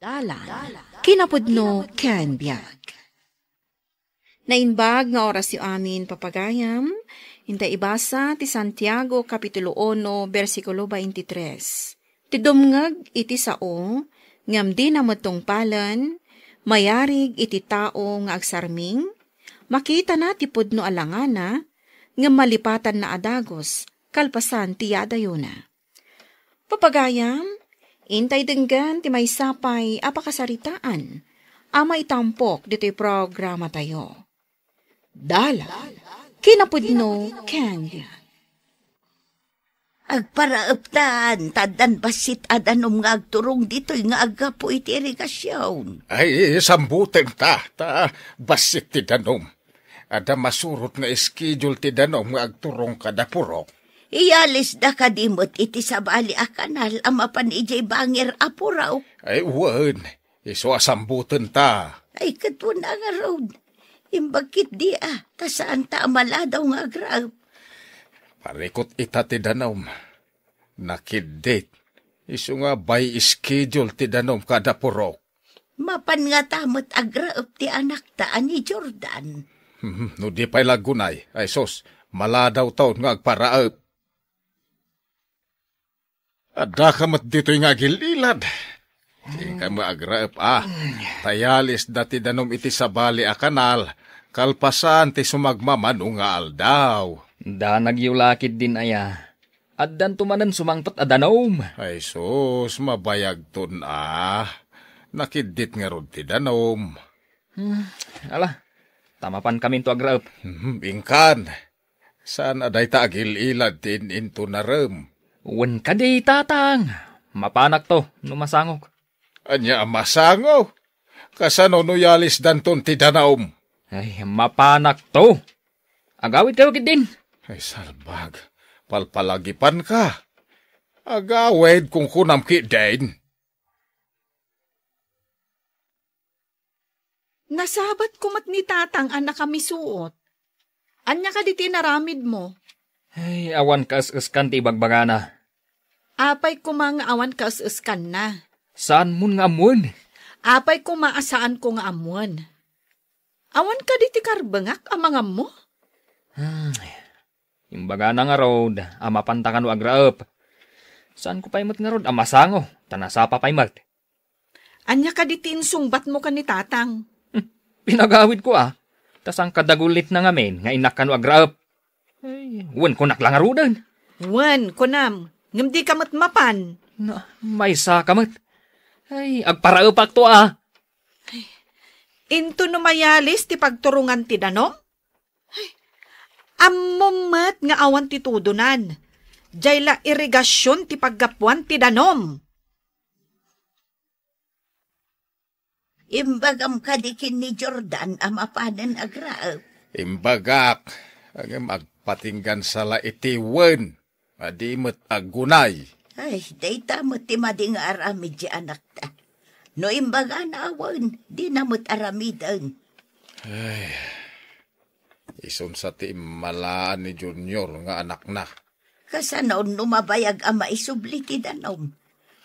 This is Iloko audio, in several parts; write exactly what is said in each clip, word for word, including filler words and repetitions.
Dalan, kinapudno ken biag. Naimbag nga orasyo amin, papagayam. Inta ibasa ti Santiago, Kapitulo uno, bersikulo twenty-three. Ti dumngeg iti sao, ngem dina met tungpalen, mayarig iti tao nga agsarming, makitana ti pudno a langana, ngem malipatanna a dagus, kalpasan ti yadayona. Papagayam, intay denggen ti maysa pay a pakasaritaan a maitampok ditoy programatayo. Dalan, kinapudno ken biag. Agparaeptan, ta addan bassit a danum nga agturong ditoy nga aggapu iti irigasion. Ay, sambutenta, ta bassit ti danum. Adda masurot nga schedule ti danum nga agturong kada purok. Iyalisda kadi met iti sabali a kanal a mapan idiay bangir a purok? Ay, wen. Isu a sambutenta. Ay, ket wen a ngarud. Imbag ketdi a, ta saanta a maladaw nga agraep. Parikut ita ti danum. Nakiddit. Isu nga by schedule ti danum kada purok. Mapan ngata met agraep ti anakta a ni Jordan. Mhm, no di pay la aggunay, ay sus, maladawton nga agparaep. Addaka met ditoy nga agil-ilad. Inka met agraep a. Ta iyalisda ti danum iti sabali a kanal, kalpasan ti sumagmamano nga aldaw. Danagyo la ketdin aya. Addanto manen sumangpet a danum. Ay sus, mabayagton a. Nakiddit ngarud ti danum. Hmm, ala, ta mapankaminto agraep. Mhm, inkan. Saan a dayta agil-ilad ti in-intunarem? Wen kadi, tatang. Mapanakto no masangok. Ania a masango? Kasano no iyalisdanton ti danum? Ay, mapanakto. Agawidkayo ketdin. Ay, salbag. Palpalagipanka. Agawid, kunkunam ketdin. Nasabatko met ni tatang a nakamisuot. Ania kadi ti inaramidmo? Ay, awan kaes-eskan ti ibagbagana. Apay koma nga awan kaes-eskanna? Saanmon nga ammoen. Apay koma a saanko nga ammoen? Awan kadi ti karbengak a mangammo? Hmm. Imbagana ngarud a mapanta kano agraep. Saanko pay met ngarud a masango, ta nasapa pay met. Ania kadi ti insungbatmo ken ni tatang? Hmm, pinagawidko a. Ta saan kadagulitna ngamin nga innak kano agraep. Ay, wen kunak la ngaruden. Wen, kunam, ngem dika met mapan. Na, maysaka met. Ay, agparaepakto a. Ay, into no mayalis ti pagturongan ti danum? Ay, ammom met nga awan ti tudonan. Diay la irigasion ti paggapuan ti danum. Imbagam kadi ken ni Jordan a mapanen agraep? Imbagak, ngem agpatinggan sa la iti wen, a di met aggunay. Ay, dayta met ti madi nga aramid ti anakta. No imbagana a wen, dina met aramiden. Ay, isunsa ti immalaan ni Junior nga anakna? Kasano no mabayag a maisubli ti danum?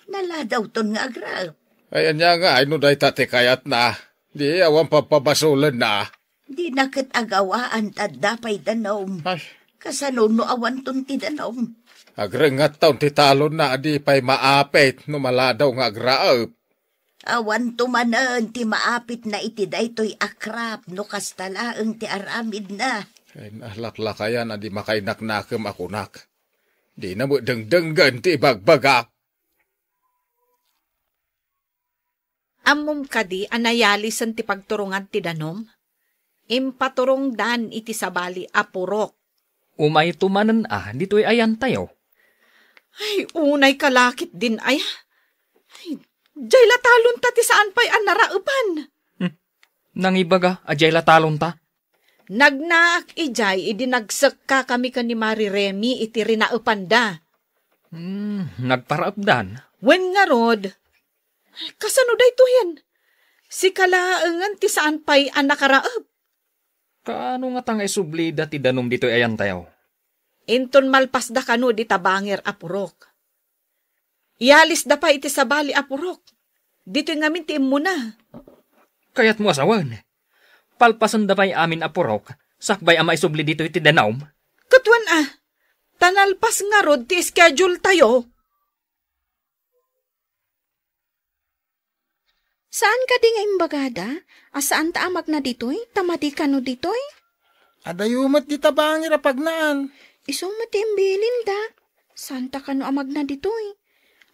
Naladawton nga agraep. Ay, ania ngay no dayta ti kayatna? Di awan papabasolenna. Dina ket agawaan ta adda pay danum. Ay. Kasano no awanton ti danum? Agrengatton ti talonna a di pay maapit no maladaw nga agraep. Awanto manen ti maapitna iti daytoy a krap no kasta laeng ti aramidna. Ay, nalaklakayan a di makainaknakem a kunak. Dina met dengdenggen ti ibagbagak. Ammom kadi a nayalisen ti pagturongan ti danum? Impaturongdan iti sabali a purok. Umayto manen a ditoy ayantayo. Ay, unay ka la ketdin aya. Ay, diay la talonta ti saan pay a naraepan. Hmm. Nangibaga a diay la talonta? Nagnaak idiay idi nagsekkakami ken ni Mari Remi iti rinaepanda. Hmm, nagparaepdan? Wen ngarud, kasano daytoyen? Sika laengen ti saan pay a nakaraep. Kaano ngata nga isublida ti danum ditoy ayantayo? Inton malpasda kano dita bangir a purok. Iyalisda pay iti sabali a purok. Ditoy ngamin ti immuna. Kayatmo a sawen. Palpasenda pay amin a purok, sakbay a maisubli ditoy ti danum. Ket wen a, ta nalpas ngarud ti schedule tayo. Saan kadi nga imbagada a saanta a magna ditoy, ta madi kano ditoy? Adayo met dita bangir a pagnaan. Isu met ti imbilinda. Saanta kano a magna ditoy?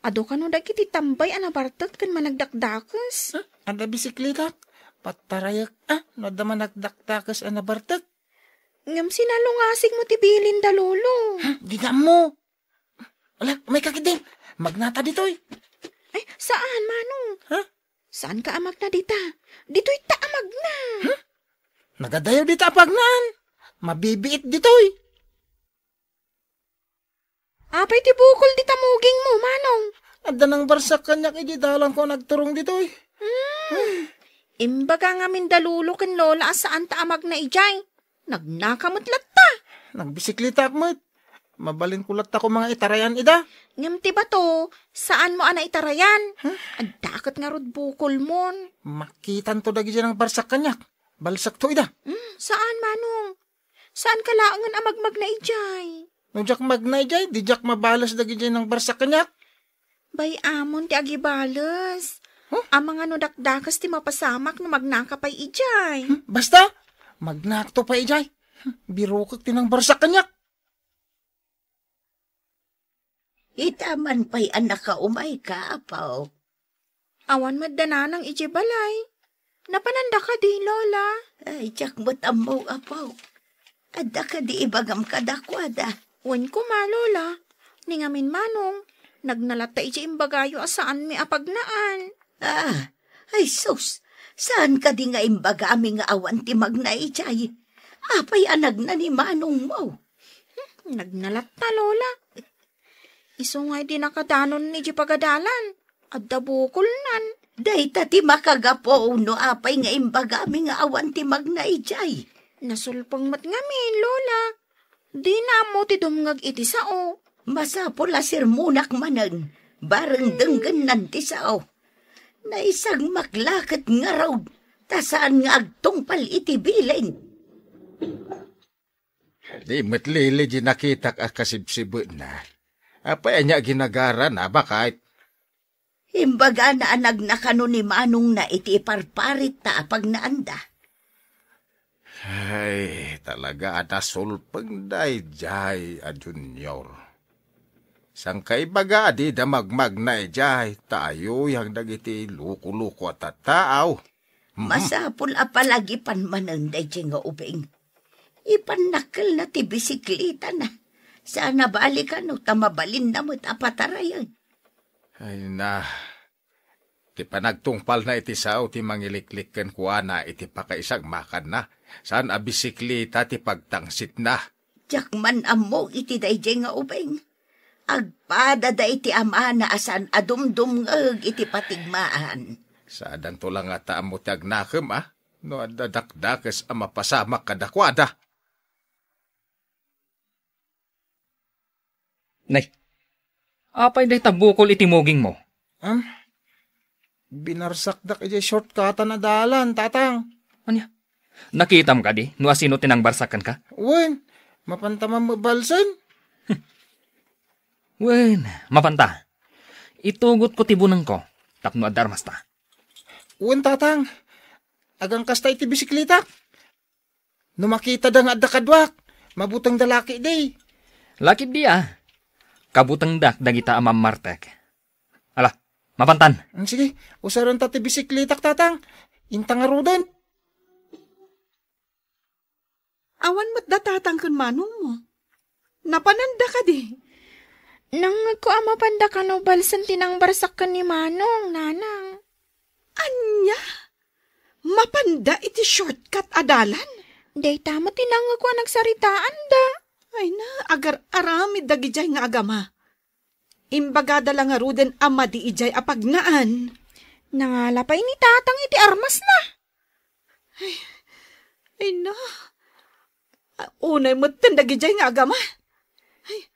Adu kano dagiti tambay a nabartek ken managdakdakes? Hmm, adda bisikletak. Patarayek, ah, no adda managdakdakes a nabartek. Ngem sinalungasig mo ti bilinda, Lolo. Hmm, di ammo. Ala, umayka ketdi. Magnata ditoy. Ay, saan, Manong? Ha? Saanka a magna dita? Ditoyta a magna. Hmm? Nagadayo dita a pagnaan. Mabibiit ditoy. Apay ti bukol dita mugingmo, Manong? Adda nangbarsak kaniak idiay dalanko a nagturong ditoy. Hmm. Imbaga ngamin da Lolo ken Lola a saanta a magna idiay. Nagnaka met latta. Nagbisikletaak met. Mabalinko latta koma nga itarayan ida. Ngem ti bato, saanmo a naitarayan? Huh? Adda ket ngarud bukolmon. Makitanto dagidiay nangbarsak kaniak. Balsekto ida. Hmm, saan, Manong? Saanka laengen a magmagna idiay? No diak magna idiay, di diak mabales dagidiay nangbarsak kaniak. Bay-amon ti agibales. Huh? Amangan no dakdakes ti mapasamak no magnaka pay idiay. Hmm, basta, magnakto pay idiay. Hmm, birokek ti nangbarsak kaniak. Ita man pay a nakaumayka, apo. Awan met da nanang idiay balay. Napananda kadi, Lola? Ay, diak met ammo, apo. Adda kadi ibagam kadakuada? Wen koma, Lola. Ni ngamin, Manong, nagna latta idiay imbagayo a saanmi a pagnaan. Ah, ay sus, saan kadi nga imbagami nga awan ti magna idiay? Apay a nagna ni Manongmo? Hmm, nagna latta, Lola. Isu nga idi nakadanon idiay pagadalan, adda bukolnan. Dayta ti makagapu no apay nga imbagami nga awan ti magna idiay. Nasulpeng met ngamin, Lola. Dina ammo ti dumngeg iti sao. Masapul a sermonak manen, bareng denggennan ti sao. Naisagmak la ket ngarud, ta saan nga agtungpal iti bilin. Di met lili di nakitak a kasibsibetna. Apay ania ginagarana, baket? Imbagana a nagna kano ni manongna iti iparparit ta a pagnaanda. Ay, talaga a nasulpeng daydiay a Junior. Sangkaibaga a dida magmagna idiay, ta ayuyang dagiti luko-luko a tattao. Mhm. Masapul a palagipan manen daydiay nga ubing. Ipannakkelna ti bisiklitana. Saan a balikan no ta mabalinna met a patarayen. Ay na, ti panagtungpalna iti sao ti mangiliklik kenkuana iti pakaisagmakanna. Saan a bisiklita ti pagtangsitna. Diak man ammo iti daydiay nga ubing. Agpadada iti amana a saan a dumdumngeg iti patigmaan. Saadanto la ngata ammo ti agnakem, a? No adda dakdakes a mapasamak kadakuada. Nay, apay dayta bukol iti mugingmo? Am, binarsakdak idiay shortcutan a dalan, Tatang. Ania? Nakitam kadi no asino ti nangbarsak kenka? Wen, mapanta man mabalsen. Wen, mapanta. Itugotko ti bunengko tapno adda armasta. Wen, Tatang. Agangkasta iti bisiklitak. No makitada nga adda kaduak, mabutengda lakidi. Lakidi, a. Kabutengdak dagita a mammartek. Ala, mapantan. Mm, sige, usarenta ti bisiklitak, Tatang. Inta ngaruden. Awan met da Tatang ken manongmo. Napananda kadi? Nangngegko a mapanda kano balsen ti nangbarsak ken ni Manong, Nanang. Ania? Mapanda iti shortcut a dalan? Dayta met ti nangngegko a nagsaritaanda. Ay na, agar-aramid dagidiay nga agama. Imbagada la ngaruden a madi idiay a pagnaan. Nangala pay ni Tatang iti armasna. Ay, ay na. A, unay metten dagidiay nga agama. Ay,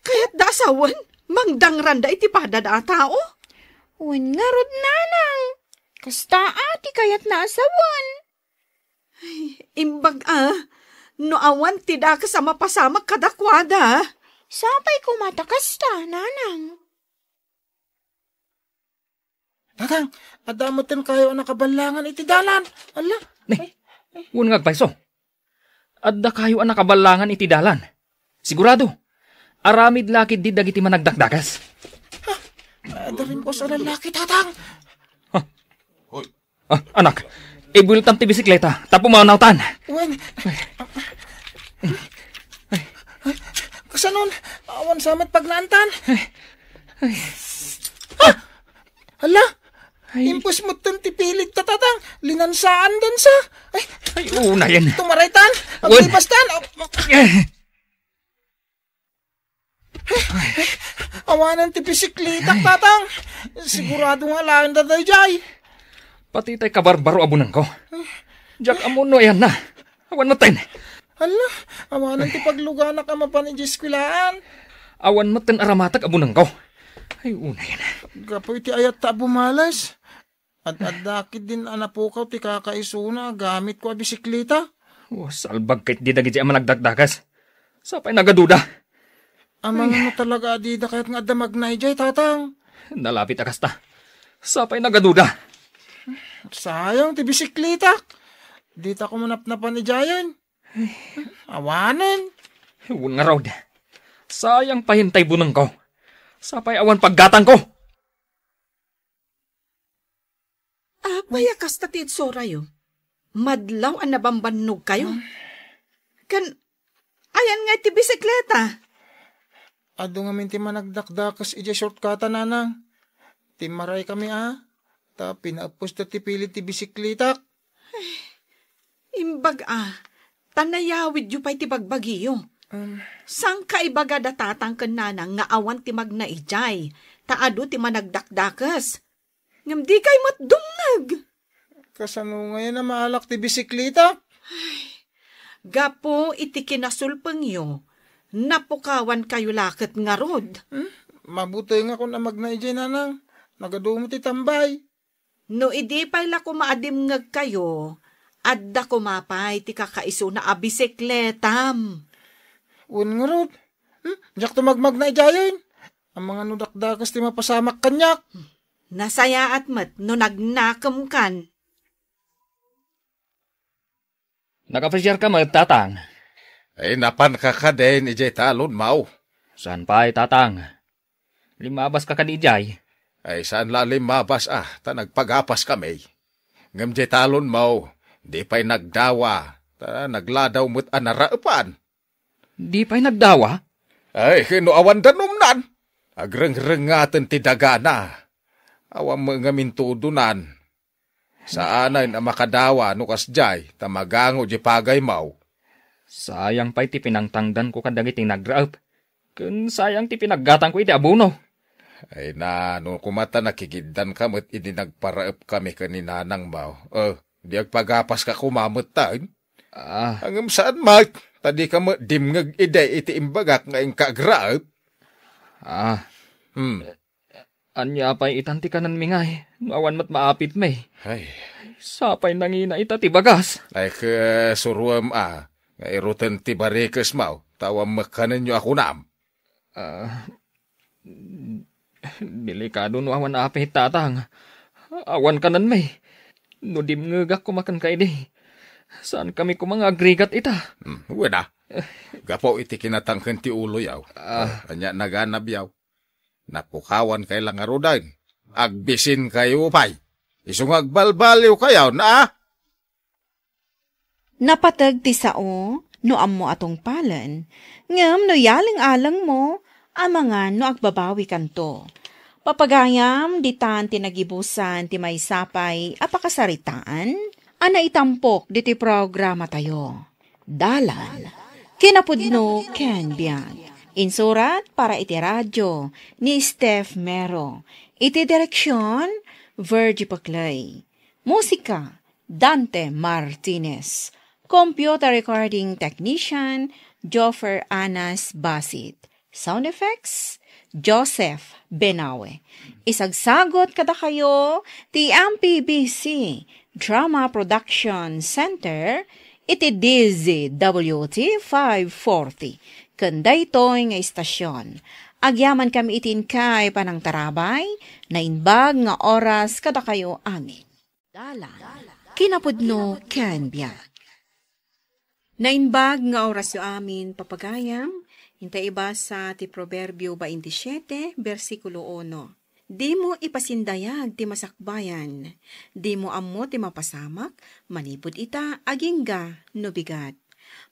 kayatda a sawen, mangdangranda iti padada a tao. Wen ngarud, nanang. Kasta a ti kayatna a sawen. Ay, imbag a, no awan ti dakes a mapasamak kadakuada. Sapay koma ta kasta, nanang. Tatang, adda metten kayo a nakaballangan iti dalan. Ala, ne, ay, wen nga agpayso. Adda kayo a nakaballangan iti dalan. Sigurado. Aramid la ketdi dagiti managdakdakes. Adda rin ko sa lalaki, tatang. Ah, anak, ibueltam ti bisikleta, ta pumawnawtan. Wen. Kasanon, awan sa met pagnaantan. Ay. Ah! Hala! Ay. Impus mo ton ti pilit ta, tatang. Linansaan dansa. Ay. Ay, unayen. Tumaraytan. Wen. Agbibastan. Eh. Awanan ti bisikleta, tatang. Sigurado nga alaen da dayjay. Pati tay kabarbaro a bunengko. Diak ammo no ayanna. Awan metten. Hala, awanan ti pagluganak a mapan idiay eskuelaan. Awan metten aramatek a bunengko. Ay, unayen. Gapu iti ayatta a bumales. Ad-adda ketdin a napukaw ti kakaisuna a gamitko a bisikleta. Oh, salbag ketdi dagiti a managdakdakes. Sapay nagaduda. Amangan no talaga a dida kayat nga adda magna idiay, tatang. Nalapit a kasta. Sapay nagaduda. Sayang ti bisikleta. Dita ko manapnapan idiayen. Awanen. Wen ngarud. Sayang pay intay bunengko. Sapay awan paggatangko. Apay a kasta ti itsorayo? Madlaw a nabambannogkayo? Ken, ayan nga iti bisikleta? Adu ngamin ti managdakdakes idiay shortcut-a, nanang. Timmaraykami a, ta pinaeppusta ti pilit ti bisikletak. Imbag a, ta nayawidyo pay ti bagbagiyo. Um. Saan ka ibaga da tatang ken nanang nga awan ti magna idiay, ta adu ti managdakdakes? Ngem dikay met dumngeg. Kasano ngayen a maalak ti bisikleta? Gapu iti kinasulpengyo, napukawankayo la ket ngarud. Hmm? Mabutengakon a magna idiay, nanang. Nagadumo ti tambay. No idi pay la koma a dimngegkayo, adda koma pay ti kakaisuna a bisikletam. Wen ngarud, hmm? Diakto magmagna idiayen. Amangan no dakdakes ti mapasamak kaniak. Nasayaat met no nagnakemkan. Nakapresiarka met, tatang? Ay, napanka kadin idiay talon, maw? Saan pay, tatang? Limmabaska kadi idiay? Ay, saan la limmabas a, ta nagpagapaskami. Ngem diay talon, maw, di pay nagdawa, ta nagladaw met a naraepan. Di pay nagdawa? Ay, ken no awan danumnan. Agrengrengaten ti dagana. Awan met ngamin tudonan. Saanen a makadawa no kasdiay, ta magango diay pagaymaw. Sayang pay ti pinangtangdanko kadagiti nagraep, ken sayang ti pinaggatangko iti abono. Ay na, no koma ta nakikiddanka met idi nagparaepkami ken ni nanangmaw. Eh, di agpagapaska koma metten? Ah. Ngem saan met, ta dika met dimngeg idi iti imbagak nga inka agraep. Ah. Hmm. Ania pay itan ti kanenmi ngay, no awan met maapitmi? Ay. Sapay nangina ita ti bagas. Ay, ke, suroem a, nga iruten ti barikesmaw, ta awan met kanenyo a kunam. Ah, delikado no awan apit, tatang. Awan kanenmi. No dimngegak koma kenka idi, saankami koma nga agrigat ita. Hmm, wen a. Gapu iti kinatangken ti uloyo. Ah. Ania naganabyo? Napukawankayo la ngaruden. Agbisinkayo pay. Isu nga agbalbaliwkayo, na? Napateg ti sao no ammo a tungpalen, ngem no yaleng-alengmo, amangan no agbabawikanto. Papagayam, ditan ti nagibusan ti maysa pay a pakasaritaan a naitampok ditoy programatayo. Dalan, kinapudno ken biag. Insurat para iti radio ni Steph Mero. Iti direksion, Virgie Paclay. Musika, Dante Martinez. Computer recording technician, Joffer Anas Basit. Sound effects, Joseph Benawe. Isagsagot kadakayo ti M P B C Drama Production Center iti D Z W T five forty ken daytoy nga istasyon. Agyamankami iti inkay panangtarabay, naimbag nga oras kadakayo amin. Dalan, kinapudno ken biag. Naimbag nga orasyo amin, papagayam, inta ibasa ti Proverbio baintisiete, bersikulo uno. Dimo ipasindayag ti masakbayan. Dimo ammo ti mapasamak, manipud ita, agingga no bigat.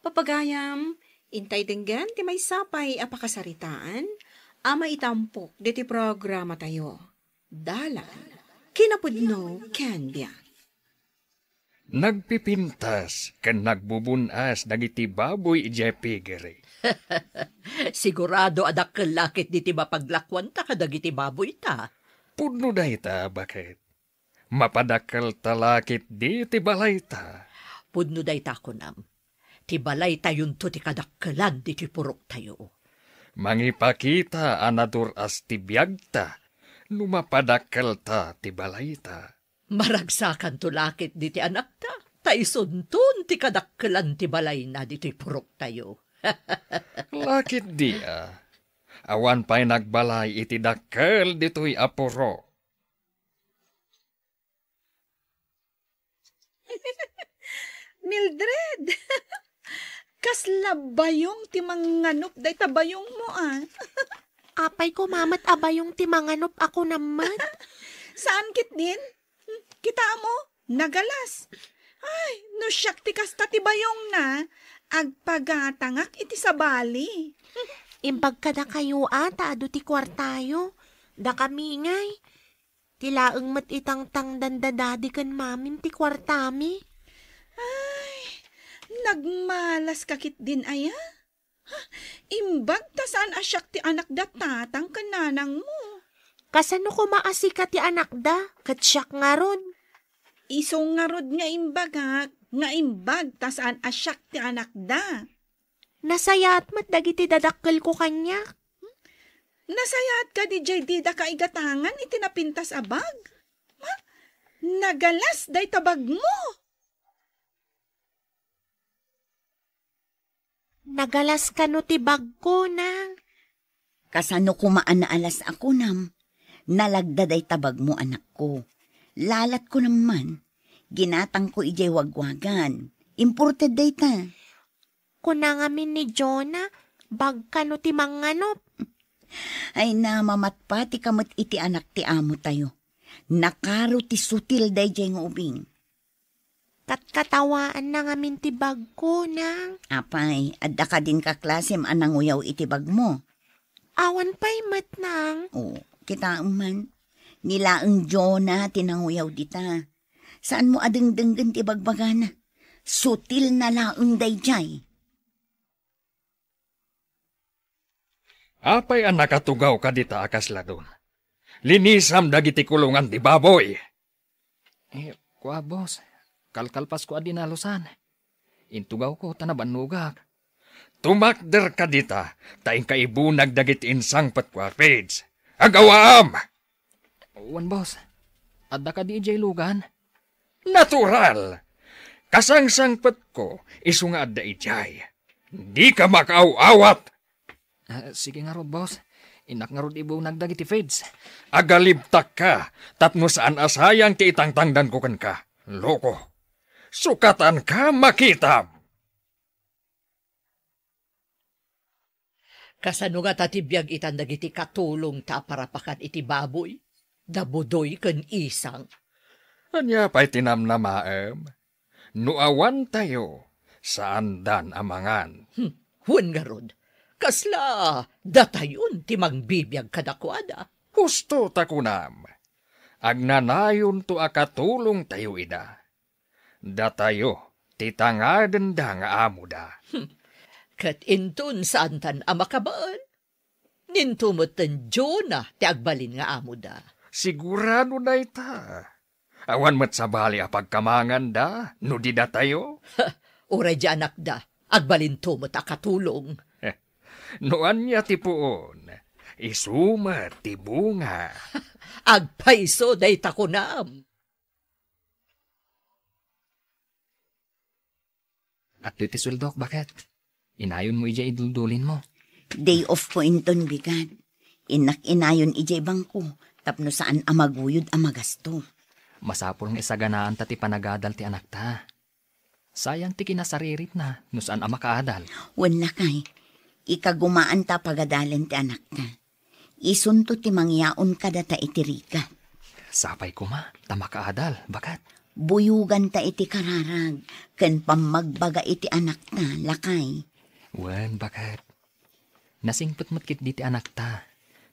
Papagayam, intay denggen ti maysa pay a pakasaritaan a maitampok diti programatayo. Dalan, kinapudno ken biag. Nagpipintas ken nagbubun-as dagiti baboy idiay piggery. Sigurado a dakkel la ketdi ti mapaglakuanta kadagiti baboyta. Pudno dayta, baket. Mapadakkelta la ketdi ti balayta. Pudno dayta, kunam. Ti balaytayonto ti kadakkelan ditoy puroktayo. Mangipakita a nadur-as ti biagta no mapadakkelta ti balayta. Maragsakanto la ketdi ti anakta, ta isunton ti kadakkelan ti balayna ditoy puroktayo. La ketdi a, awan pay nagbalay iti dakkel ditoy a purok. Mildred, kasla bayong ti manganop dayta bayongmo, a. Apay koma met a bayong ti manganop a kunam met? Saan ketdin? Hmm, kitaem, nagalas. Ay, no siak ti kasta ti bayongna, agpagatangak iti sabali. Imbag kadakayo a ta adu ti kuartayo. Dakami ngay. Ti laeng met itangtangdan da Daddy ken Mamim ti kuartami. Ay, nagmalaska ketdin aya? Ha, imbag ta saan a siak ti anak da tatang ken nanangmo. Kasano koma a sika ti anak da, ket siak ngarud? Isu ngarud nga imbagak, nga imbag ta saan a siak ti anak da. Nasayaat met dagiti dadakkelko kaniak. Nasayaat kadi diay didaka igatangan iti napintas a bag? Ha? Nagalas dayta bagmo! Nagalas kano ti bagko, nang? Kasano koma a naalas a kunam? Nalagda dayta bagmo, anakko. Lalat kunam man. Ginatangko idiay wagwagan. Imported dayta. Kuna ngamin ni Jonah, bag kano ti manganop? Ay, namamatpatika met iti anak ti amo tayo. Nakaro ti sutil daydiay nga ubing. Katkatawaanna ngamin ti bagko, nang. Apay, adda kadin kaklasem a nanguyaw iti bagmo? Awan pay met, nang. O, kitaem man. Ni laeng Jonah ti nanguyaw dita. Saanmo a dengdenggen ti bagbagana? Sutilna laeng daydiay. Apay a nakatugaw kadita a kasla don? Linisam dagiti kulongan ti baboy. Eh, kua, boss, kalkalpasko a dinalusan. Intugawko ta nabannogak. Tumakder kadita, ta inka ibunag dagiti insangpetko a feeds. Agawaam! Wen, boss. Adda kadi idiay lugan? Natural! Kasangsangpetko, isu nga adda idiay. Dika makaaw-awat! Ah, sige ngarud, boss. Innak ngarud ibunag dagiti feeds. Agalibtakka, tapno saan a sayang ti itangtangdanko kenka. Loko. Sukatanka, makitam! Kasano ngata ti biag itan dagiti katulongta a parapakan iti baboy, da Budoy ken Isang? Ania pay ti namnamaem? No awantayo, saandan a mangan. Hmm, wen ngarud, kasla datayon ti mangbibiag kadakuada? Husto ta kunam, agnanayonto a katulongtayo ida. Datayo ti tangadenda nga amoda. Hmm. Ket inton saantan a makabael, ninto metten Jonah ti agbalin nga amoda. Sigurado dayta. Awan met sabali a pagkamanganda no di datayo. Uray di anakda, agbalinto met a katulong. No ania ti puon, Isu met ti bunga. Agpayso dayta kunam. Adtoy ti sueldok, baket. Inayonmo idiay iduldulinmo. Day off ko inton bigat. Innak inayon idiay bangko tapno saan a maguyod a magasto. Masapul nga isaganaanta ti panagadal ti anakta. Sayang ti kinasariritna no saan a makaadal. Wen, lakay, ikagumaanta a pagadalen ti anakta. Isunto ti mangyaon kadata iti rigat. Sapay koma ta makaadal, baket. Buyoganta iti kararag ken pammagbaga iti anakta, lakay. Wen, baket. Nasingpet met ketdi ti anakta,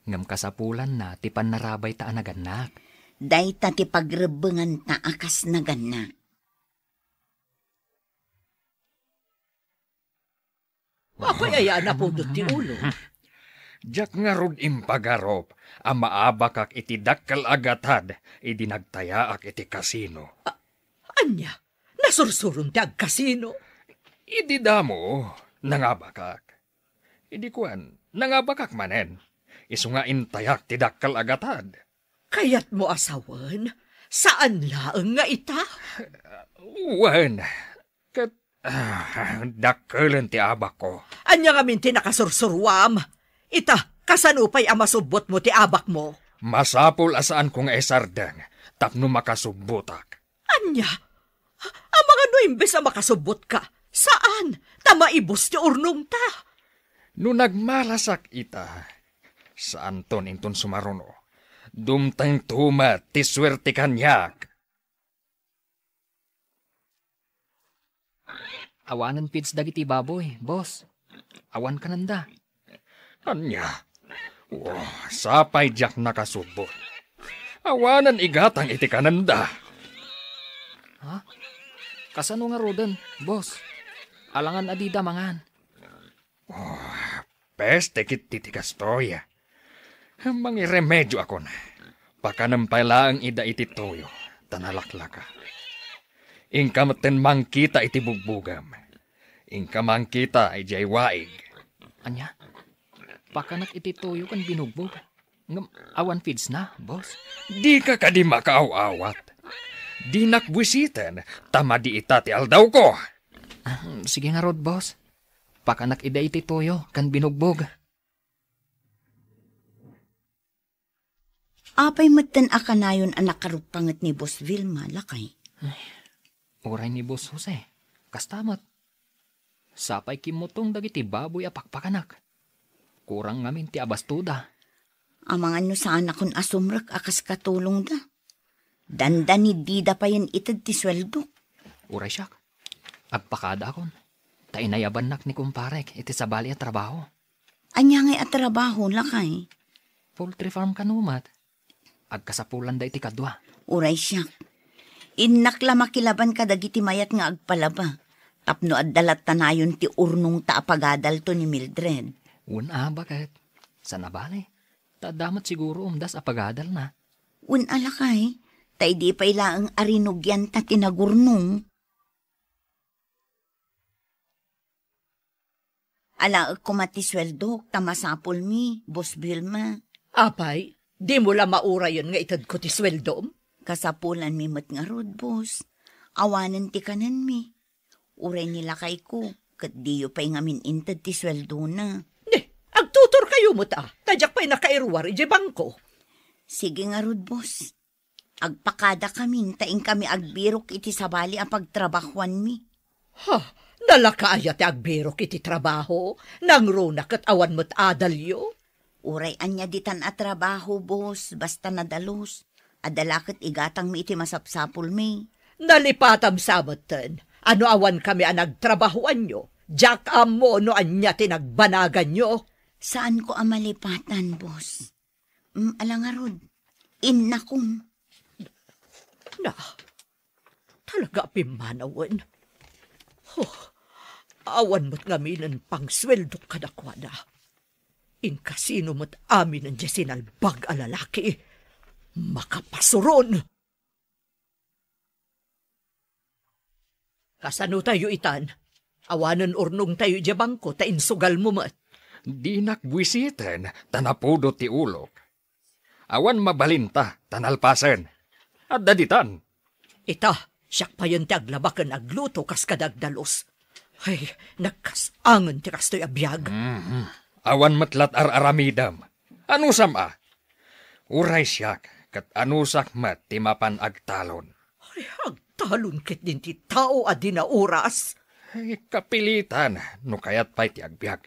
ngem kasapulanna ti pannarabayta a nagannak. Dayta ti pagrebbenganta a kas nagannak. Apay aya a napudot ti ulo? Diak ngarud impagarup a maabakak iti dakkel a gatad idi nagtayaak iti kasino. A-, ania? Nasursurom ti agkasino? Idi damo, nangabakak. Idi kuan, nangabakak manen. Isu nga intayak ti dakkel a gatad. Kayatmo a sawen, saan laeng nga ita? Wen, ket, ah, dakkelen ti abakko. Ania ngamin ti nakasursuruam? Ita, kasano pay a masubbotmo ti abakmo? Masapul a saanko nga isardeng tapno makasubbotak. Ania? Amangan no imbes a makasubbotka, saan, ta maibus ti urnongta. No nagmalasak ita, saanton inton sumaruno. Dumtengto met ti suerte kaniak. Awanen feeds dagiti baboy, boss. Awan kanenda. Ania? Oh, sapay diak nakasubbot. Awanen igatang iti kanenda. Ha? Kasano ngaruden, boss? Alangan a dida mangan. Oh, peste ketdi ti kastoy. Mangiremedio akon. Pakanem pay laeng ida iti toyo, ta nalaklaka. Inka metten mangkita iti bugbugam. Inka mangkita idiay waig. Ania? Pakanak iti toyo ken binugbog. Ngem awan feeds na, boss? Dika kadi makaaw-awat. Dinak buisiten, ta madi ita ti aldawko. Ah, sige ngarud, boss. Pakanak ida iti toyo ken binugbog. Apay metten a kanayon a nakaruppanget ni Boss Vilma, lakay? Ay, uray ni Boss Jose, kasta met. Sapay kimmutong dagiti baboy a pakpakanak. Kurang ngamin ti abastoda. Amangan no saanakon a sumrek a kas katulongda. Dandani dida payen ited ti sueldok. Uray siak, agpakadaakon, ta inayabannak ni kumparek iti sabali a trabaho. Ania ngay a trabaho, lakay? Poultry farm kano met. Agkasapulanda iti kadua. Uray siak. Innak la makilaban kadagiti mayat nga agpalaba, tapno adda latta nayon ti urnongta a pagadalto ni Mildred. Wen a, baket. Saan a bale. Ta adda met siguro umdas a pagadalna. Wen a, lakay, ta idi pay laeng a rinugianta ti nagurnong. Alaek koma ti sueldok ta masapulmi, Boss Vilma. Apay, dimo la maurayen nga itedko ti sueldom? Kasapulanmi met ngarud, boss. Awanen ti kanenmi. Uray ni lakayko, ket diyo pay ngamin inted ti sueldona. Ne, agtuturkayo met a, ta diak pay nakairuar idiay bangko. Sige ngarud, boss. Agpakadakamin ta inkami agbirok iti sabali a pagtrabahoanmi. Ha, nalaka aya ti agbirok iti trabaho? Nangruna ket awan met adalyo? Uray ania ditan a trabaho, boss, basta nadalus. Adda la ket igatangmi iti masapsapulmi. Nalipatam sa metten. Ano awan kami a nagtrabahoanyo? Diak ammo no ania ti nagbanaganyo. Saanko a malipatan, boss. Mm, ala ngarud, innakon. Na, talaga a pimmanawen. Oh, awan met ngaminen pangsueldok kadakuada. Inkasino met aminen diay sinalbag a lalaki. Makapasuron! Kasano tayo itan? Awanen urnongtayo idiay bangko ta insugalmo met. Dinak buisiten ta napudo ti ulok. Awan mabalinta ta nalpasen. Adda ditan. Ita, siak payen ti aglaba ken agluto kas kadagdalus. Ay, nagkasangen ti kastoy a biag. Mhm. Awan met lat ar-aramidem. Anusam a? Uray siak, ket anusak met ti mapan agtalon. Ay, agtalon ketdin ti tao a di nauras. Ay, kapilitan, no kayat pay ti agbiag.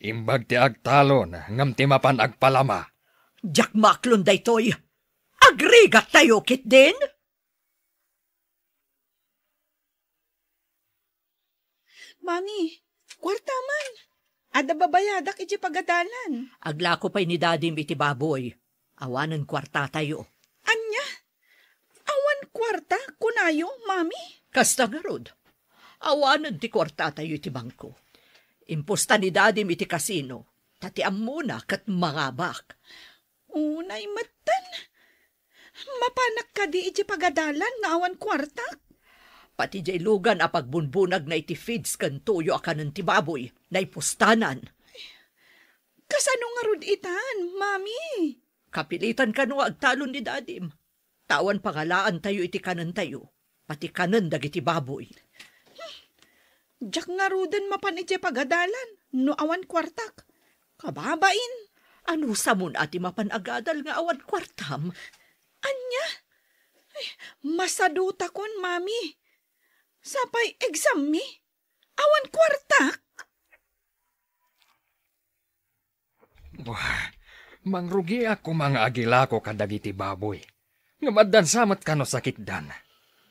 Imbag ti agtalon, ngem ti mapan agpalama. Diak maaklon daytoy. Agrigattayo ketdin? Mami, kuarta man. Adda babayadak iti pagadalan. Aglako pay ni Dadim iti baboy. Awanen kuartatayo. Ania? Awan kuarta, kunayo, Mami? Kasta ngarud. Awanen ti kuartatayo iti bangko. Impusta ni Dadim iti kasino, ta ti ammona ket mangabak. Unay metten. Mapanak kadi iti pagadalan nga awan kuartak? Pati diay lugan a pagbunbunagna iti feeds ken toyo a kanen ti baboy, naipustanan. Kasano ngarud itan, Mami? Kapilitan kano nga agtalon ni Dadim. Ta awan pangalaantayo iti kanentayo, pati kanen dagiti baboy. Diak ngaruden mapan idiay pagadalan no awan kuartak. Kababain. Anusamon a ti mapan agadal nga awan kuartam? Ania? Ay, masadutakon, Mami. Sapay exam mi? Awan kuartak? Wah, mangrugiak koma nga agilako kadagiti baboy. Ngem addan sa met kano sakitdan.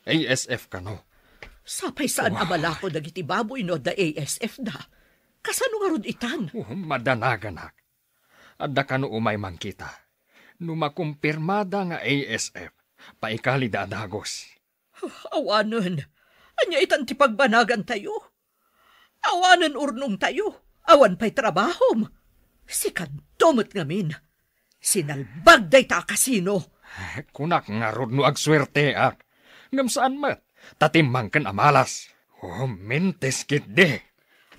A S F kano. Sapay saan a Wah. malako dagiti baboy no adda A S F da. Kasano ngarud itan? Oh, madanaganak. Adda kano umay mangkita. No makumpirmada nga A S F, paikalida a dagus. Awanen. Ania itan ti pagbanagantayo? Awanen urnongtayo. Awan pay trabahom. Sikanto met ngamin. Sinalbag dayta a kasino. Kunak ngarud no agsuerteak. Ngem saan met, ta timmangken a malas. Oh, mintis ketdi.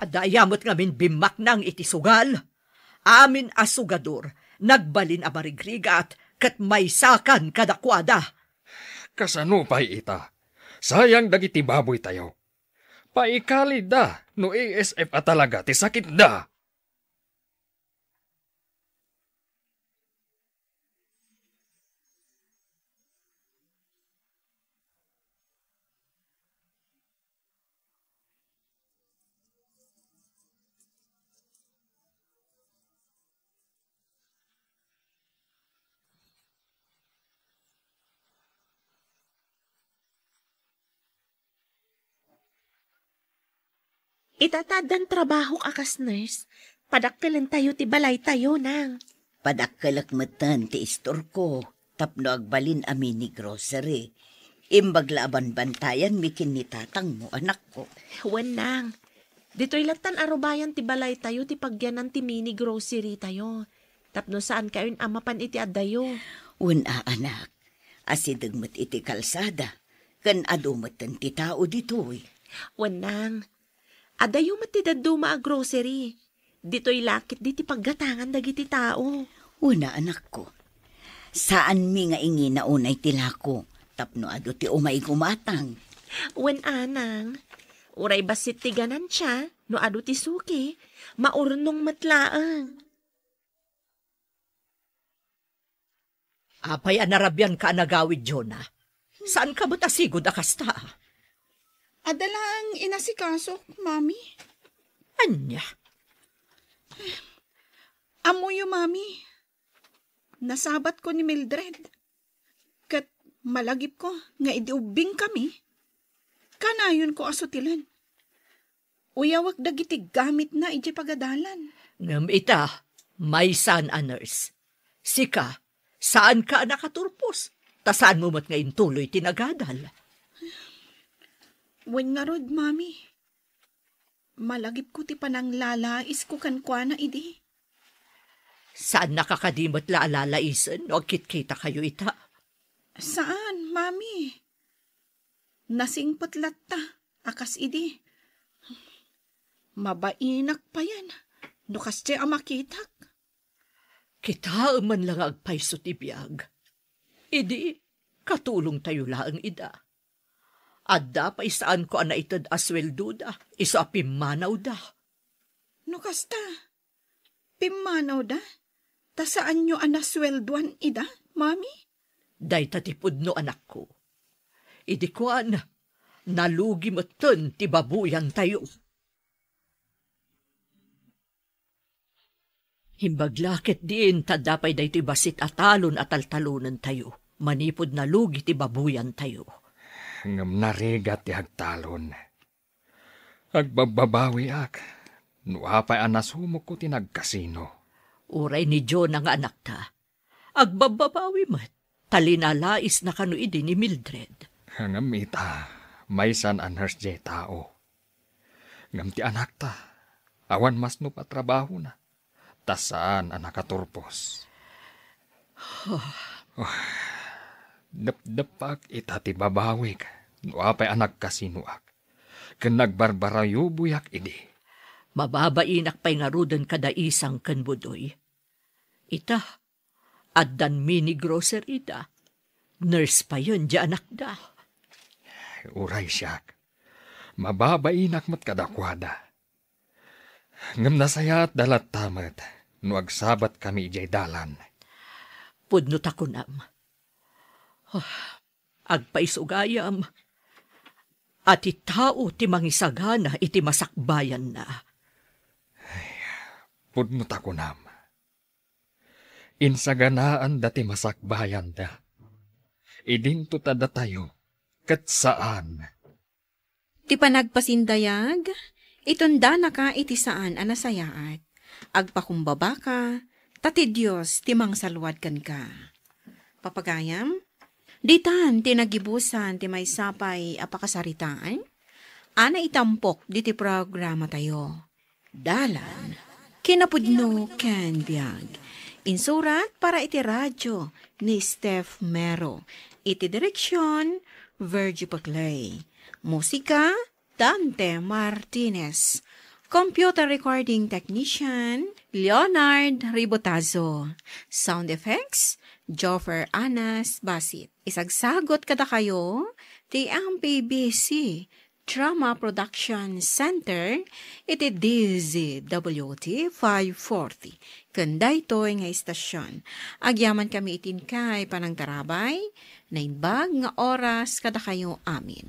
Adda aya met ngamin bimmaknang iti sugal. Amin a sugador, nagbalin a marigrigat, ket maysakan kadakuada. Kasano pay ita? Sayang dagiti baboytayo. Paikalida no A S F a talaga ti sakitda. Ita ta addan trabahok a kas nurse, padakkelentayo ti balaytayo, nang. Padakkelek metten ti istorko tapno agbalin a mini grocery. Imbag la a banbantayanmi ken ni tatangmo, anakko. Wen, nang. Ditoy lattan a rubayan ti balaytayo ti pagyanan ti mini grocery tayo, tapno saankayon a mapan iti addayo. Wen a, anak, asideg met iti kalsada, ken adu metten ti tao ditoy. Wen, nang. Adayo met ti dadduma a grocery. Ditoy la ketdi ti paggatangan dagiti tao. Wen a, anakko. Saanmi nga ingina unay ti lako tapno adu ti umay gumatang. Wen a, nang. Uray bassit ti ganansya, no adu ti suki, maurnong met laeng. Apay a narabianka a nagawid, Jonah? Saanka met a sigud a kasta? Adda laeng inasikasok, Mami. Ania? Ammoyo, Mami. Nasabatko ni Mildred. Ket malagipko nga idi ubbingkami, kanayonko a sutilen. Uyawek dagiti gamitna idiay pagadalan. Ngem ita, maysan a nurse. Sika, saanka a nakaturpos, ta saanmo met nga intuloy ti nagadal. Wen ngarud, Mami. Malagipko ti pananglalaisko kenkuana idi. Saannaka kadi met la a lalaisen no agkitkitakayo ita? Saan, Mami. Nasingpet latta a kas idi. Mabainak payen. no kasdiay a makitak. Kitaem man la nga agpayso ti biag. Idi, katulongtayo laeng ida. Adda pay saanko a naited a sueldoda, isu a pimmanawda. No kasta, pimmanawda? Ta saanyo a nasueldoan ida, Mami? Dayta ti pudno, anakko. Idi kuan, nalugi metten ti babuyantayo. Imbag la ket diin ta adda pay daytoy bassit a talon a taltalonentayo manipud nalugi ti babuyantayo. Ngem narigat ti agtalon. Agbabbabawiak no apay a nasumokko ti nagkasino. Uray ni Jonah nga anakta, agbabbabawi met, ta linalaisna kano idi ni Mildred. Ngem ita, maysan a nurse diay tao. Ngem ti anakta, awan masnop a trabahona, ta saan a nakaturpos. Oh, depdeppak ita ti babawik no apay a nagkasinoak, ken nagbarbarayuboyak idi. Mababainak pay ngaruden kada Isang ken Budoy. Ita, addan mini grocery da. Nurse payen diay anakda. Uray siak, mababainak met kadakuada. Ngem nasayaatda latta met no agsabatkami idiay dalan. Pudno ta kunam. Oh, agpayso gayam a ti tao ti mangisagana iti masakbayanna. Pudno ta kunam. Insaganaanda ti masakbayanda. Idinto ta datayo, ket saan. Ti panagpasindayag, itundanaka iti saan a nasayaat. Agpakumbabaka, ta ti Dios ti mangsalluad kenka. Papagayam, ditan ti nagibusan ti maysa pay a pakasaritaan a naitampok ditoy programatayo. Dalan, kinapudno ken biag. Insurat para iti radio ni Steph Mero. Iti direksyon, Virgie Paclay. Musika, Dante Martinez. Computer recording technician, Leonard Ribotazo. Sound effects, Joffer Anas Basit. Isagsagot kadakayo ti M P B C Drama Production Center iti D Z W T five forty. Ken daytoy nga istasyon, agyamankami iti inkay panangtarabay, naimbag nga oras kadakayo amin.